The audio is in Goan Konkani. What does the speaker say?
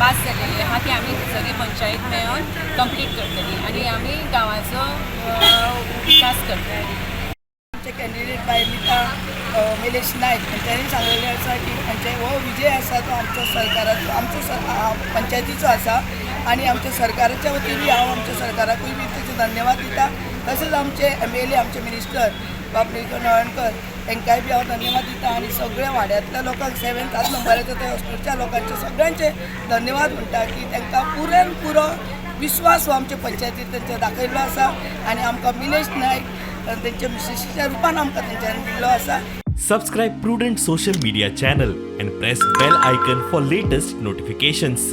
पास जालेली आहा ती आमी सगळी पंचायत मेळोन कंप्लीट करतली आनी आमी गांवाचो विकास करतली. आमचे कॅन्डिडेट बाय मिता मिलेश नायक हांच्यांनी सांगलेलें आसा की हांचे हो विजय आसा तो आमचो सरकाराचो, आमचो पंचायतीचो आसा आनी आमच्या सरकाराच्या वतीन हांव आमच्या सरकाराकूय बी तेचे धन्यवाद दिता. तशेंच आमचे एमएलए, आमचे मिनिस्टर बाब निळकंठ हळर्णकर हांकांय बी हांव धन्यवाद दिता आनी सगळ्या वाड्यांतल्या लोकांक, 7 नंबराच्या त्या हॉस्टेलच्या लोकांचे सगळ्यांचे धन्यवाद म्हणटा की तांकां पुराय पुरो विश्वास हो आमचे पंचायतीत तेंचो दाखयल्लो आसा आनी आमकां मिलेश नायक तेंच्या मिसेसीच्या रुपान आमकां तेंच्यांनी दिल्लो आसा. Subscribe Prudent Social Media channel and press bell icon for latest notifications.